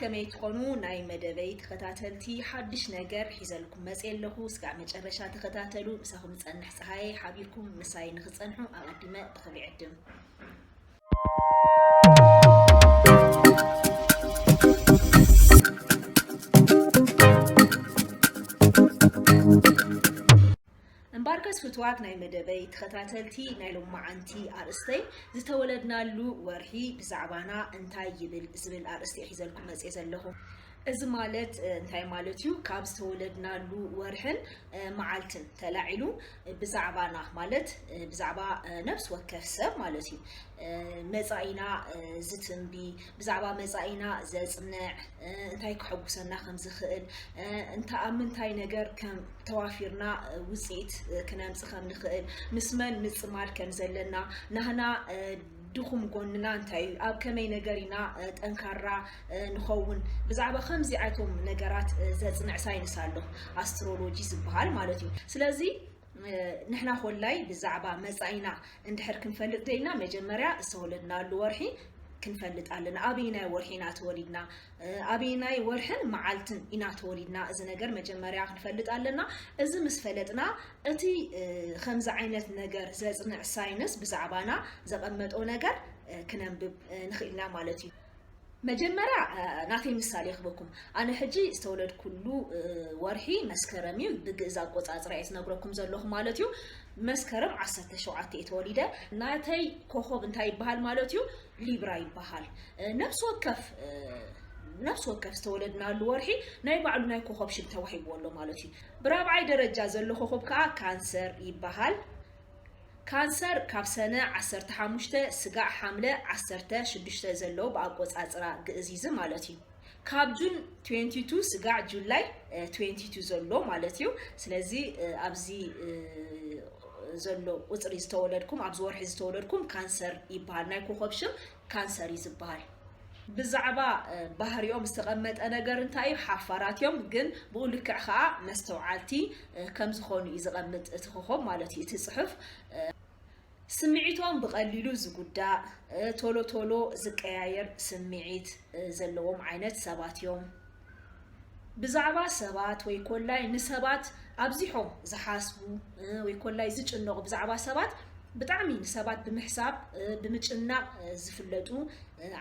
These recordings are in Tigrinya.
ከመይ ትኾኑ ናይ መደበይ ተኸታተልቲ? ሓድሽ ነገር ሒዘልኩም መፅየ ኣለኹ። እስካብ መጨረሻ ተኸታተሉ። ምሳኹም ዝፀንሕ ፀሃየ። ሓቢርኩም ምሳይ ንኽፀንሑ ኣቐዲመ ብኽብሪ ዕድም። እምበኣርከስ ፍትዋት ናይ መደበይ ተኸታተልቲ፣ ናይ ሎማዓንቲ ኣርእስተይ ዝተወለድናሉ ወርሒ ብዛዕባና እንታይ ይብል ዝብል ኣርእስቲ ሒዘልኩም መፅየ ዘለኹ። እዚ ማለት እንታይ ማለት እዩ? ካብ ዝተወለድናሉ ወርሕን መዓልትን ተላዒሉ ብዛዕባና ማለት ብዛዕባ ነፍሲ ወከፍ ሰብ ማለት እዩ። መፃኢና ዝትንቢ፣ ብዛዕባ መፃኢና ዘፅንዕ፣ እንታይ ክሕጉሰና ከም ዝኽእል፣ እንታ ኣብ ምንታይ ነገር ከም ተዋፊርና ውፅኢት ክነምፅ ከም ንኽእል፣ ምስ መን ምፅማድ ከም ዘለና፣ ናህና ድኹም ጎንና እንታይ እዩ፣ ኣብ ከመይ ነገር ኢና ጠንካራ ንኸውን፣ ብዛዕባ ከምዚ ዓይነቶም ነገራት ዘፅንዕ ሳይንስ ኣሎ፣ ኣስትሮሎጂ ዝበሃል ማለት እዩ። ስለዚ ንሕና ኮላይ ብዛዕባ መፃኢና እንድሕር ክንፈልጥ ደሊና፣ መጀመርያ ዝተወለድናሉ ወርሒ ክንፈልጥ ኣለና። ኣበይናይ ወርሒ ኢና ተወሊድና፣ ኣበይናይ ወርሕን መዓልትን ኢና ተወሊድና፣ እዚ ነገር መጀመርያ ክንፈልጥ ኣለና። እዚ ምስ ፈለጥና፣ እቲ ከምዚ ዓይነት ነገር ዘፅንዕ ሳይንስ ብዛዕባና ዘቐመጦ ነገር ክነንብብ ንኽእል ኢና ማለት እዩ። መጀመርያ ናተይ ምሳሌ ክበኩም። ኣነ ሕጂ ዝተወለድኩሉ ወርሒ መስከረም እዩ፣ ብግእዝ ኣቆፃፅራ እየ ዝነግረኩም ዘለኹ ማለት እዩ። መስከረም ዓሰርተ ሸውዓተ እየ ተወሊደ። ናተይ ኮኾብ እንታይ ይበሃል ማለት እዩ? ሊብራ ይበሃል። ነፍሲ ወከፍ ነፍሲ ወከፍ ዝተወለድናሉ ወርሒ ናይ ባዕሉ ናይ ኮኾብ ሽም ተዋሂብዎ ኣሎ ማለት እዩ። ብራብዓይ ደረጃ ዘሎ ኮኾብ ከዓ ካንሰር ይበሃል። ካንሰር ካብ ሰነ ዓሰርተ ሓሙሽተ ስጋዕ ሓምለ ዓሰርተ ሽዱሽተ ዘለዉ ብኣቆፃፅራ ግእዝ እዩ ማለት እዩ። ካብ ጁን ትዌንቲ ቱ ስጋዕ ጁላይ ትዌንቲ ቱ ዘሎ ማለት እዩ። ስለዚ ኣብዚ ዘሎ ቁፅሪ ዝተወለድኩም፣ ኣብዚ ወርሒ ዝተወለድኩም ካንሰር ይበሃል። ናይ ኮኾብ ሽም ካንሰር እዩ ዝበሃል። ብዛዕባ ባህሪኦም ዝተቐመጠ ነገር እንታይ እዩ? ሓፋራት እዮም፣ ግን ብኡ ልክዕ ከዓ መስተውዓልቲ ከም ዝኾኑ እዩ ዝቐምጥ እቲ ኮኾብ ማለት እዩ እቲ ፅሑፍ። ስምዒቶም ብቐሊሉ ዝጉዳእ፣ ቶሎ ቶሎ ዝቀያየር ስምዒት ዘለዎም ዓይነት ሰባት እዮም። ብዛዕባ ሰባት ወይ ኮላይ ንሰባት ኣብዚሖም ዝሓስቡ ወይ ኮላይ ዝጭነቑ፣ ብዛዕባ ሰባት ብጣዕሚ ንሰባት ብምሕሳብ ብምጭናቕ ዝፍለጡ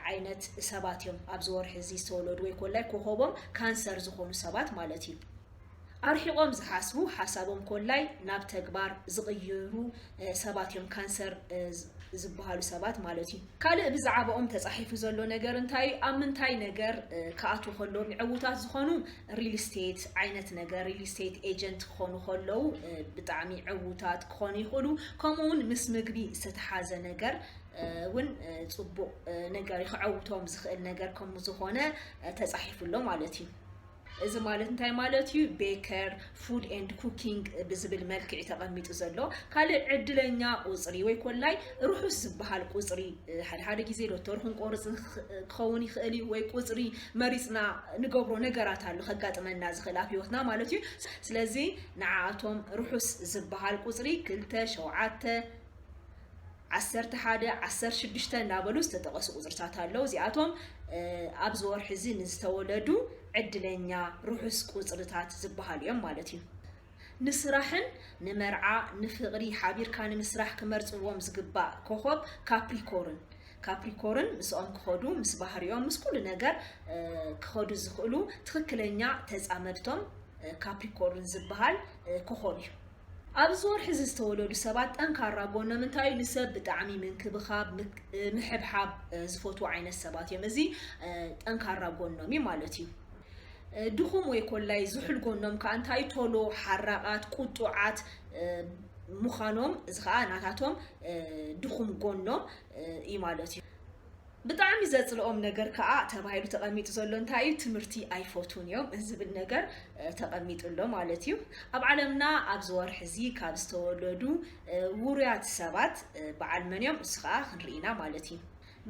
ዓይነት ሰባት እዮም። ኣብዚ ወርሒ እዚ ዝተወለዱ ወይ ኮላይ ኮኾቦም ካንሰር ዝኾኑ ሰባት ማለት እዩ። ኣርሒቖም ዝሓስቡ፣ ሓሳቦም ኮላይ ናብ ተግባር ዝቕይሩ ሰባት እዮም ካንሰር ዝበሃሉ ሰባት ማለት እዩ። ካልእ ብዛዕባኦም ተፃሒፉ ዘሎ ነገር እንታይ እዩ? ኣብ ምንታይ ነገር ክኣትዉ ከለዎም ዕዉታት ዝኾኑ? ሪል ስቴት ዓይነት ነገር፣ ሪል ስቴት ኤጀንት ክኾኑ ከለዉ ብጣዕሚ ዕዉታት ክኾኑ ይኽእሉ። ከምኡ እውን ምስ ምግቢ ዝተተሓዘ ነገር እውን ፅቡቕ ነገር እዩ፣ ክዐውቶም ዝኽእል ነገር ከም ዝኾነ ተፃሒፉ ኣሎ ማለት እዩ። እዚ ማለት እንታይ ማለት እዩ? ቤከር፣ ፉድ ኤንድ ኩኪንግ ብዝብል መልክዕ እዩ ተቐሚጡ ዘሎ። ካልእ ዕድለኛ ቁፅሪ ወይ ኮላይ ርሑስ ዝበሃል ቁፅሪ፣ ሓደ ሓደ ግዜ ሎተሪ ክንቆርፅ ክኸውን ይኽእል እዩ፣ ወይ ቁፅሪ መሪፅና ንገብሮ ነገራት ኣሎ ከጋጥመና ዝኽእል ኣብ ህይወትና ማለት እዩ። ስለዚ ንዓኣቶም ርሑስ ዝበሃል ቁፅሪ ክልተ፣ ሸውዓተ፣ ዓሰርተ ሓደ፣ ዓሰርተ ሽዱሽተ እናበሉ ዝተጠቐሱ ቁፅርታት ኣለዉ። እዚኣቶም ኣብዚ ወርሒ እዚ ንዝተወለዱ ዕድለኛ ርሑስ ቁፅርታት ዝበሃሉ እዮም ማለት እዩ። ንስራሕን ንመርዓ፣ ንፍቕሪ፣ ሓቢርካ ንምስራሕ ክመርፅዎም ዝግባእ ኮኾብ ካፕሪኮርን። ካፕሪኮርን ምስኦም ክኸዱ፣ ምስ ባህሪኦም፣ ምስ ኩሉ ነገር ክኸዱ ዝኽእሉ ትኽክለኛ ተፃመድቶም ካፕሪኮርን ዝበሃል ኮኾብ እዩ። ኣብዚ ወርሒ እዚ ዝተወለዱ ሰባት ጠንካራ ጎኖም እንታይ እዩ? ንሰብ ብጣዕሚ ምንክብኻብ፣ ምክ-፣ ምሕብሓብ ዝፈትዉ ዓይነት ሰባት እዮም። እዚ ጠንካራ ጎኖም እዩ ማለት እዩ። ድኹም ወይ ኮላይ ዝሑል ጎኖም ከዓ እንታይ እዩ? ቶሎ ሓራቓት፣ ቁጡዓት ምዃኖም፣ እዚ ከዓ ናታቶም ድኹም ጎኖም እዩ ማለት እዩ። ብጣዕሚ ዘፅልኦም ነገር ከዓ ተባሂሉ ተቐሚጡ ዘሎ እንታይ እዩ? ትምህርቲ ኣይፈትዉን እዮም ዝብል ነገር ተቐሚጡ ኣሎ ማለት እዩ። ኣብ ዓለምና ኣብዚ ወርሒ እዚ ካብ ዝተወለዱ ውሩያት ሰባት በዓል መን እዮም? እሱ ከዓ ክንርኢ ኢና ማለት እዩ።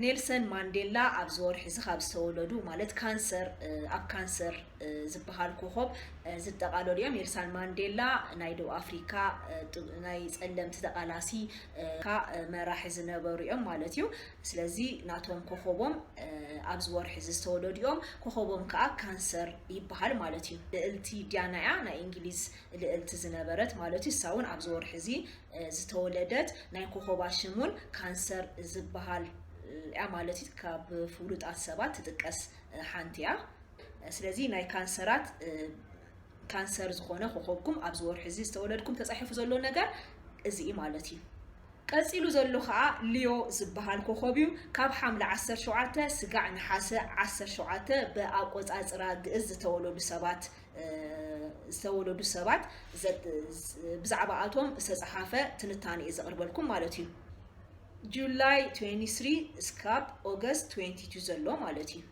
ኔልሰን ማንዴላ ኣብዚ ወርሒ እዚ ካብ ዝተወለዱ፣ ማለት ካንሰር፣ ኣብ ካንሰር ዝበሃል ኮኾብ ዝጠቓለሉ እዮም። ኔልሰን ማንዴላ ናይ ደቡብ ኣፍሪካ፣ ናይ ጸለምቲ ተቓላሲ፣ መራሒ ዝነበሩ እዮም ማለት እዩ። ስለዚ ናቶም ኮኾቦም ኣብዚ ወርሒ እዚ ዝተወለዱ እዮም። ኮኾቦም ከዓ ካንሰር ይበሃል ማለት እዩ። ልእልቲ ዲያና እያ፣ ናይ እንግሊዝ ልእልቲ ዝነበረት ማለት እዩ። እሳ እውን ኣብዚ ወርሒ እዚ ዝተወለደት፣ ናይ ኮኾባ ሽም እውን ካንሰር ዝበሃል እያ ማለት እዩ። ካብ ፍሉጣት ሰባት ትጥቀስ ሓንቲ እያ። ስለዚ ናይ ካንሰራት፣ ካንሰር ዝኾነ ኮኾብኩም ኣብዚ ወርሒ እዚ ዝተወለድኩም ተጻሒፉ ዘሎ ነገር እዚ እዩ ማለት እዩ። ቀጺሉ ዘሎ ከዓ ሊዮ ዝበሃል ኮኾብ እዩ። ካብ ሓምለ ዓሰርተ ሸውዓተ ስጋዕ ነሓሰ ዓሰርተ ሸውዓተ ብኣቆጻጽራ ግእዝ ዝተወለዱ ሰባት ዝተወለዱ ሰባት ብዛዕባኣቶም ዝተፅሓፈ ትንታኔ እየ ዘቕርበልኩም ማለት እዩ። ጁላይ ትዌንቲ ስሪ እስካብ ኦገስት ትዌንቲ ቱ ዘሎ ማለት እዩ።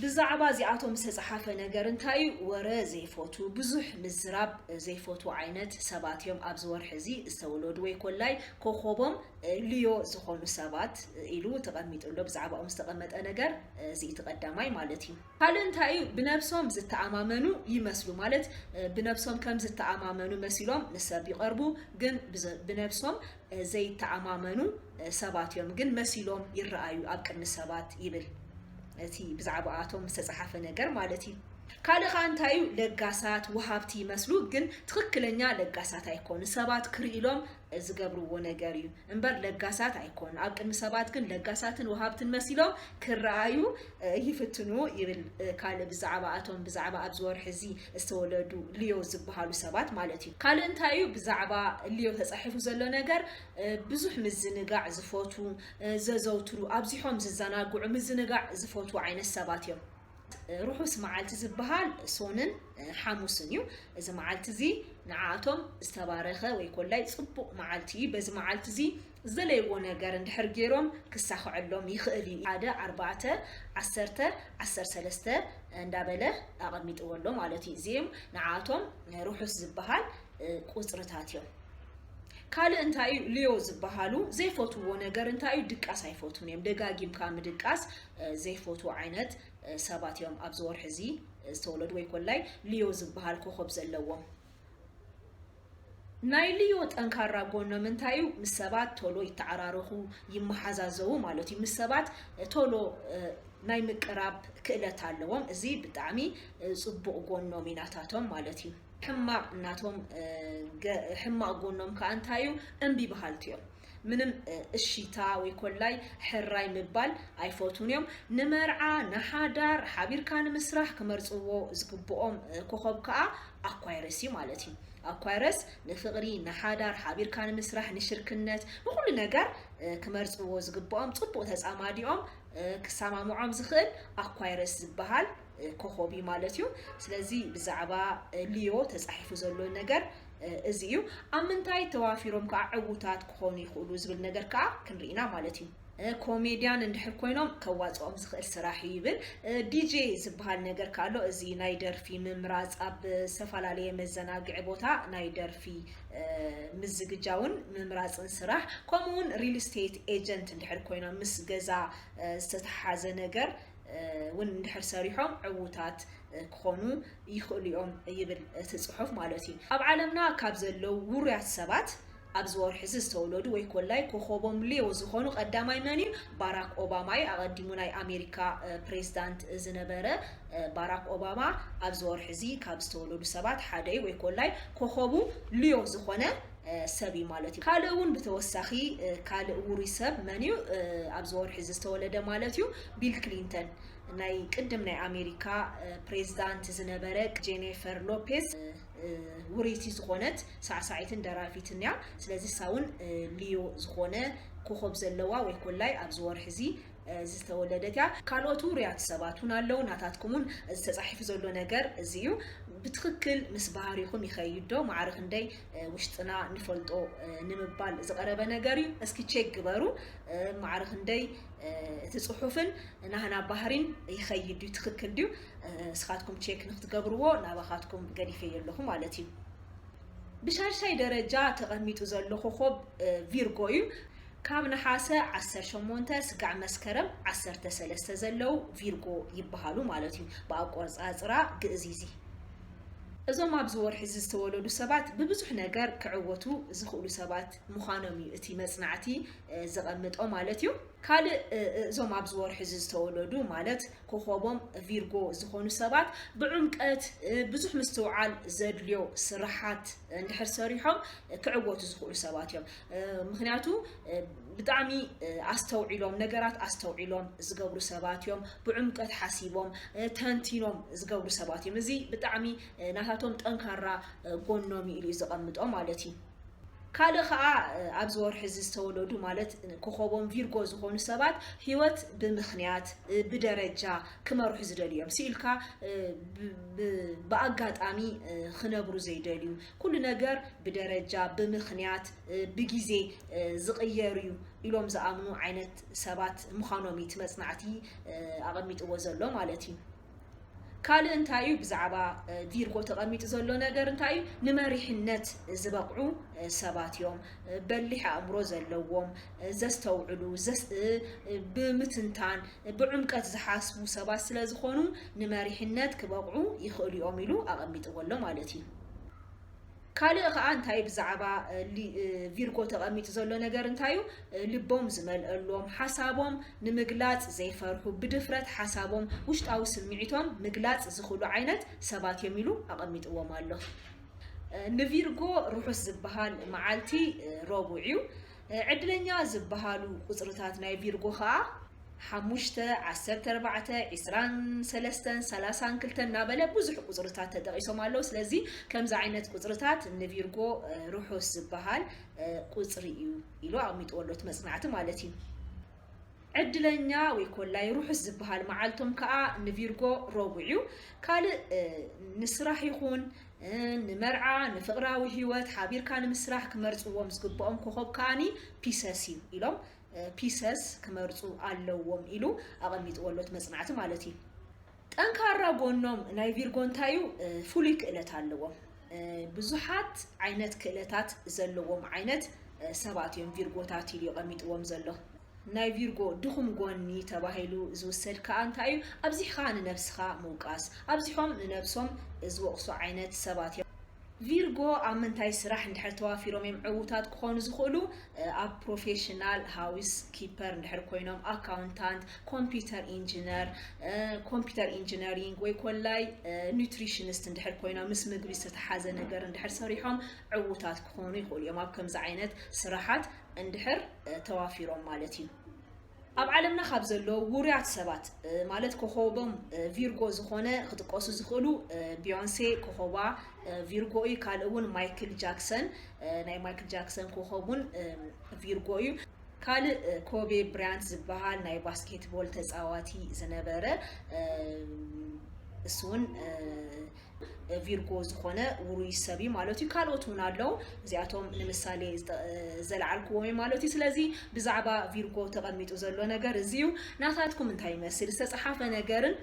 ብዛዕባ እዚኣቶም ዝተፅሓፈ ነገር እንታይ እዩ? ወረ ዘይፈቱ፣ ብዙሕ ምዝራብ ዘይፈቱ ዓይነት ሰባት እዮም ኣብዚ ወርሒ እዚ ዝተወለዱ ወይ ኮላይ ኮኾቦም ሊዮ ዝኾኑ ሰባት ኢሉ ተቐሚጡ ኣሎ። ብዛዕባኦም ዝተቐመጠ ነገር እዚ እቲ ቀዳማይ ማለት እዩ። ካልእ እንታይ እዩ? ብነብሶም ዝተኣማመኑ ይመስሉ፣ ማለት ብነብሶም ከም ዝተኣማመኑ መሲሎም ንሰብ ይቐርቡ፣ ግን ብነብሶም ዘይተኣማመኑ ሰባት እዮም፣ ግን መሲሎም ይረኣዩ ኣብ ቅድሚ ሰባት ይብል እቲ ብዛዕባኣቶም ዝተፅሓፈ ነገር ማለት እዩ። ካልእ ከዓ እንታይ እዩ? ለጋሳት፣ ወሃብቲ ይመስሉ፣ ግን ትኽክለኛ ለጋሳት ኣይኮኑ። ሰባት ክርእሎም ዝገብርዎ ነገር እዩ እምበር ለጋሳት ኣይኮኑ። ኣብ ቅድሚ ሰባት ግን ለጋሳትን ወሃብትን መሲሎም ክረኣዩ ይፍትኑ ይብል። ካልእ ብዛዕባ ኣቶም፣ ብዛዕባ ኣብዚ ወርሒ እዚ ዝተወለዱ ሊዮ ዝበሃሉ ሰባት ማለት እዩ። ካልእ እንታይ እዩ? ብዛዕባ ሊዮ ተፃሒፉ ዘሎ ነገር ብዙሕ ምዝንጋዕ ዝፈቱ፣ ዘዘውትሩ፣ ኣብዚሖም ዝዘናግዑ፣ ምዝንጋዕ ዝፈቱ ዓይነት ሰባት እዮም። ርሑስ መዓልቲ ዝበሃል ሶንን ሓሙስን እዩ። እዚ መዓልቲ እዚ ንዓኣቶም ዝተባረኸ ወይ ኮላይ ፅቡቕ መዓልቲ እዩ። በዚ መዓልቲ እዚ ዝደለይዎ ነገር እንድሕር ገይሮም ክሳኸዐሎም ይኽእል እዩ። ሓደ ኣርባዕተ ዓሰርተ ዓሰርተ ሰለስተ እንዳበለ ኣቐሚጥዎ ኣሎ ማለት እዩ። እዚኦም ንዓኣቶም ርሑስ ዝበሃል ቁፅርታት እዮም። ካልእ እንታይ እዩ? ሊዮ ዝበሃሉ ዘይፈትዎ ነገር እንታይ እዩ? ድቃስ ኣይፈትውን እዮም። ደጋጊምካ ምድቃስ ዘይፈትዉ ዓይነት ሰባት እዮም ኣብዚ ወርሒ እዚ ዝተወለዱ ወይ ኮላይ ሊዮ ዝበሃል ኮኾብ ዘለዎም። ናይ ሊዮ ጠንካራ ጎኖም እንታይ እዩ? ምስ ሰባት ቶሎ ይተዓራረኹ፣ ይመሓዛዘዉ ማለት እዩ። ምስ ሰባት ቶሎ ናይ ምቅራብ ክእለት ኣለዎም። እዚ ብጣዕሚ ፅቡቕ ጎኖም እዩ ናታቶም ማለት እዩ። ሕማቕ ናቶም ሕማቕ ጎኖም ከዓ እንታይ እዩ? እምቢ በሃልቲ እዮም። ምንም እሺታ ወይ ኮላይ ሕራይ ምባል ኣይፈትዉን እዮም። ንመርዓ፣ ንሓዳር፣ ሓቢርካ ንምስራሕ ክመርፅዎ ዝግብኦም ኮኾብ ከዓ ኣኳይረስ እዩ ማለት እዩ። ኣኳይረስ ንፍቕሪ፣ ንሓዳር፣ ሓቢርካ ንምስራሕ፣ ንሽርክነት፣ ንኩሉ ነገር ክመርፅዎ ዝግብኦም ፅቡቕ ተፃማዲኦም ክሰማምዖም ዝኽእል ኣኳይረስ ዝበሃል ኮኾብ እዩ ማለት እዩ። ስለዚ ብዛዕባ ሊዮ ተፃሒፉ ዘሎ ነገር እዚ እዩ። ኣብ ምንታይ ተዋፊሮም ከዓ ዕዉታት ክኾኑ ይኽእሉ ዝብል ነገር ከዓ ክንርኢና ማለት እዩ። ኮሜድያን እንድሕር ኮይኖም ከዋፅኦም ዝኽእል ስራሕ እዩ ይብል። ዲጄ ዝበሃል ነገር ከዓ ኣሎ። እዚ ናይ ደርፊ ምምራፅ፣ ኣብ ዝተፈላለየ መዘናግዒ ቦታ ናይ ደርፊ ምዝግጃውን ምምራፅን ስራሕ፣ ከምኡ እውን ሪል ስቴት ኤጀንት እንድሕር ኮይኖም ምስ ገዛ ዝተተሓዘ ነገር እውን እንድሕር ሰሪሖም ዕዉታት ክኾኑ ይኽእሉ እዮም ይብል እቲ ፅሑፍ ማለት እዩ። ኣብ ዓለምና ካብ ዘለዉ ውሩያት ሰባት ኣብዚ ወርሒ እዚ ዝተወለዱ ወይ ኮላይ ኮኾቦም ሊዮ ዝኾኑ ቀዳማይ መን እዩ? ባራክ ኦባማ እዩ። ኣቐዲሙ ናይ ኣሜሪካ ፕሬዚዳንት ዝነበረ ባራክ ኦባማ ኣብዚ ወርሒ እዚ ካብ ዝተወለዱ ሰባት ሓደ እዩ ወይ ኮላይ ኮኾቡ ሊዮ ዝኾነ ሰብ እዩ ማለት እዩ። ካልእ እውን ብተወሳኺ ካልእ ውሩይ ሰብ መን እዩ ኣብዚ ወርሒ እዚ ዝተወለደ ማለት እዩ? ቢል ክሊንተን ናይ ቅድም ናይ ኣሜሪካ ፕሬዚዳንት ዝነበረ ጄኒፈር ሎፔዝ ውርይቲ ዝኾነት ሳዕሳዒትን ደራፊትን እያ። ስለዚ እሳ እውን ሊዮ ዝኾነ ኮኾብ ዘለዋ ወይ ኮላይ ኣብዚ ወርሒ እዚ ዝተወለደት እያ። ካልኦት ውሩያት ሰባት እውን ኣለዉ። ናታትኩም እውን እዚ ተፃሒፉ ዘሎ ነገር እዚ እዩ። ብትኽክል ምስ ባህሪኹም ይኸይድ ዶ? ማዕረ ክንደይ ውሽጥና ንፈልጦ ንምባል ዝቐረበ ነገር እዩ። እስኪ ቼክ ግበሩ። ማዕረ ክንደይ እቲ ፅሑፍን ናህና ባህሪን ይኸይድ ድዩ? ትኽክል ድዩ? እስኻትኩም ቼክ ንክትገብርዎ ናባኻትኩም ገዲፈዮ ኣለኹ ማለት እዩ። ብሻድሻይ ደረጃ ተቐሚጡ ዘሎ ኮኾብ ቪርጎ እዩ። ካብ ነሓሰ ዓሰርተ ሸሞንተ ስጋዕ መስከረም ዓሰርተ ሰለስተ ዘለዉ ቪርጎ ይበሃሉ ማለት እዩ፣ ብኣቆጻጽራ ግእዝ እዚ። እዞም ኣብዚ ወርሒ እዚ ዝተወለዱ ሰባት ብብዙሕ ነገር ክዕወቱ ዝኽእሉ ሰባት ምዃኖም እዩ እቲ መጽናዕቲ፣ እ፣ ዘቐምጦ ማለት እዩ። ካልእ፣ እ፣ እ፣ እዞም ኣብዚ ወርሒ እዚ ዝተወለዱ ማለት ኮኾቦም ቪርጎ ዝኾኑ ሰባት ብዕምቀት፣ እ፣ ብዙሕ ምስትውዓል ዘድልዮ ስራሓት እንድሕር ሰሪሖም፣ እ፣ ክዕወቱ ዝኽእሉ ሰባት እዮም። እ፣ ምኽንያቱ፣ እ፣ ብጣዕሚ፣ እ፣ ኣስተውዒሎም፣ ነገራት ኣስተውዒሎም ዝገብሩ ሰባት እዮም። ብዕምቀት ሓሲቦም፣ እ፣ ተንቲኖም ዝገብሩ ሰባት እዮም። እዚ ብጣዕሚ፣ እ፣ ናታቶም ጠንካራ፣ እ፣ ጎኖም እዩ ኢሉ እዩ ዘቐምጦ ማለት እዩ። ካልእ ኸዓ፣ እ፣ ኣብዚ ወርሒ እዚ ዝተወለዱ ማለት ኮኾቦም ቪርጎ ዝኾኑ ሰባት ህይወት ብምኽንያት፣ እ፣ ብደረጃ ክመርሑ ዝደልዩ እዮም። ስኢልካ፣ እ፣ ብ-፣ ብ-፣ ብኣጋጣሚ፣ እ፣ ክነብሩ ዘይደልዩ፣ ኩሉ ነገር ብደረጃ፣ ብምኽንያት፣ እ፣ ብግዜ፣ እ፣ ዝቕየር እዩ ኢሎም ዝኣምኑ ዓይነት ሰባት ምዃኖም እዩ እቲ መጽናዕቲ፣ እ፣ ኣቐሚጥዎ ዘሎ ማለት እዩ። ካልእ እንታይ እዩ ብዛዕባ፣ እ፣ ቪርጎ ተቐሚጡ ዘሎ ነገር እንታይ እዩ? ንመሪሕነት ዝበቕዑ፣ እ፣ ሰባት እዮም። እ፣ በሊሕ ኣእምሮ ዘለዎም፣ እ፣ ዘስተውዕሉ፣ ዘስ-፣ እ፣ እ፣ ብምትንታን፣ እ፣ ብዕምቀት ዝሓስቡ ሰባት ስለ ዝኾኑ ንመሪሕነት ክበቕዑ ይኽእሉ እዮም ኢሉ ኣቐሚጥዎ ኣሎ ማለት እዩ። ካልእ ኸዓ እንታይ ብዛዕባ፣ እ፣ ሊ-፣ እ፣ ቪርጎ ተቐሚጡ ዘሎ ነገር እንታይ እዩ? እ፣ ልቦም ዝመልአሎም፣ ሓሳቦም ንምግላጽ ዘይፈርሑ፣ ብድፍረት ሓሳቦም፣ ውሽጣዊ ስምዒቶም ምግላጽ ዝኽእሉ ዓይነት ሰባት እዮም ኢሉ ኣቐሚጥዎም ኣሎ። እ፣ ንቪርጎ ርሑስ ዝበሃል መዓልቲ፣ እ፣ ረቡዕ እዩ። እ፣ ዕድለኛ ዝበሃሉ ቁጽርታት ናይ ቪርጎ ኸዓ ሓሙሽተ፣ ዓሰርተ ኣርባዕተ፣ ዒስራን ሰለስተን፣ ሰላሳን ክልተን እናበለ ብዙሕ ቁጽርታት ተጠቒሶም ኣለዉ። ስለዚ ከምዚ ዓይነት ቁጽርታት ንቪርጎ፣ እ፣ ርሑስ ዝበሃል፣ እ፣ ቁጽሪ እዩ ኢሉ ኣቕሚጥዎ ኣሎ እቲ መጽናዕቲ ማለት እዩ። ዕድለኛ ወይ ኮላይ ርሑስ ዝበሃል መዓልቶም ከኣ ንቪርጎ ረቡዕ እዩ። ካልእ፣ እ፣ ንስራሕ ይኹን፣ እ፣ ንመርዓ፣ ንፍቕራዊ ህይወት፣ ሓቢርካ ንምስራሕ ክመርጽዎም ዝግብኦም ኮኸብ ከኣኒ ፒሰስ እዩ ኢሎም፣ እ፣ ፒሰስ ክመርጹ ኣለዎም ኢሉ ኣቐሚጥዎ ኣሎ እቲ መጽናዕቲ ማለት እዩ። ጠንካራ ጎኖም ናይ ቪርጎ እንታይ እዩ? እ፣ ፍሉይ ክእለት ኣለዎም። እ፣ ብዙሓት ዓይነት ክእለታት ዘለዎም ዓይነት፣ እ፣ ሰባት እዮም ቪርጎታት ኢሉ የቐሚጥዎም ዘሎ። ናይ ቪርጎ ድኹም ጎኒ ተባሂሉ ዝውሰድ ከኣ እንታይ እዩ? ኣብዚሕኻ ንነብስኻ ምውቃስ። ኣብዚሖም ንነብሶም ዝወቕሱ ዓይነት ሰባት እዮም። ቪርጎ ኣብ ምንታይ ስራሕ እንድሕር ተዋፊሮም እዮም ዕዉታት ክኾኑ ዝኽእሉ? እ፣ ኣብ ፕሮፌሽናል ሃውስ ኪፐር እንድሕር ኮይኖም፣ ኣካውንታንት፣ ኮምፒውተር ኢንጂነር፣ እ፣ ኮምፒውተር ኢንጂነሪንግ ወይ ኮላይ፣ እ፣ ኑትሪሽንስት እንድሕር ኮይኖም፣ ምስ ምግቢ ዝተተሓዘ ነገር እንድሕር ሰሪሖም ዕዉታት ክኾኑ ይኽእሉ እዮም፣ ኣብ ከምዚ ዓይነት ስራሓት እንድሕር፣ እ፣ ተዋፊሮም ማለት እዩ። ኣብ ዓለምና ካብ ዘለዉ ውሩያት ሰባት፣ እ፣ ማለት ኮኸቦም፣ እ፣ ቪርጎ ዝኾነ ክጥቀሱ ዝኽእሉ፣ እ፣ ቢዮንሴ ኮኸባ፣ እ፣ ቪርጎ እዩ። ካልእ እውን ማይክል ጃክሰን፣ እ፣ ናይ ማይክል ጃክሰን ኮኸብ እውን፣ እ፣ ቪርጎ እዩ። ካልእ፣ እ፣ ኮቤ ብራያንት ዝበሃል ናይ ባስኬትቦል ተጻዋቲ ዝነበረ፣ እ፣ እሱ እውን፣ እ፣ ቪርጎ ዝኾነ ውሩይ ሰብ እዩ ማለት እዩ። ካልኦት እውን ኣለዉ። እዚኣቶም ንምሳሌ ዝጠ-፣ ዘልዓልክዎም እዩ ማለት እዩ። ስለዚ ብዛዕባ ቪርጎ ተቐሚጡ ዘሎ ነገር እዚ እዩ። ናታትኩም እንታይ ይመስል? ዝተጻሓፈ ነገርን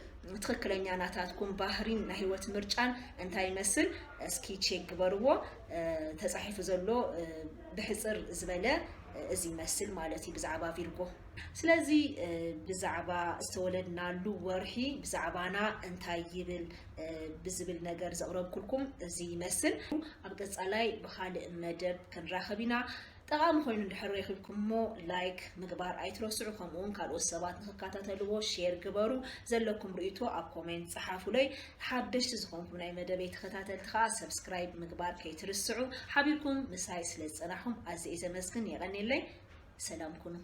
ትኽክለኛ ናታትኩም ባህሪን ናይ ህይወት ምርጫን እንታይ ይመስል? እስኪ ቼክ ግበርዎ። እ፣ ተጻሒፉ ዘሎ፣ እ፣ ብሕጽር ዝበለ፣ እ፣ እዚ ይመስል ማለት እዩ ብዛዕባ ቪርጎ። ስለዚ፣ እ፣ ብዛዕባ ዝተወለድናሉ ወርሒ ብዛዕባና እንታይ ይብል፣ እ፣ ብዝብል ነገር ዘቕረብኩልኩም እዚ ይመስል። ኣብ ቀጻላይ ብኻልእ መደብ ክንራኸብ ኢና። ጠቓሚ ኮይኑ እንድሕር ረኺብኩሞ ላይክ ምግባር ኣይትረስዑ፣ ከምኡ እውን ካልኦት ሰባት ንክከታተልዎ ሼር ግበሩ። ዘለኩም ርእይቶ ኣብ ኮሜንት ጸሓፉለይ። ሓደሽቲ ዝኾንኩም ናይ መደበይ ተኸታተልቲ ከኣ ሰብስክራይብ ምግባር ከይትርስዑ። ሓቢርኩም ምሳይ ስለ ዝጸናሕኩም ኣዝየ ዘመስግን። የቐንየለይ። ሰላም ኩኑ።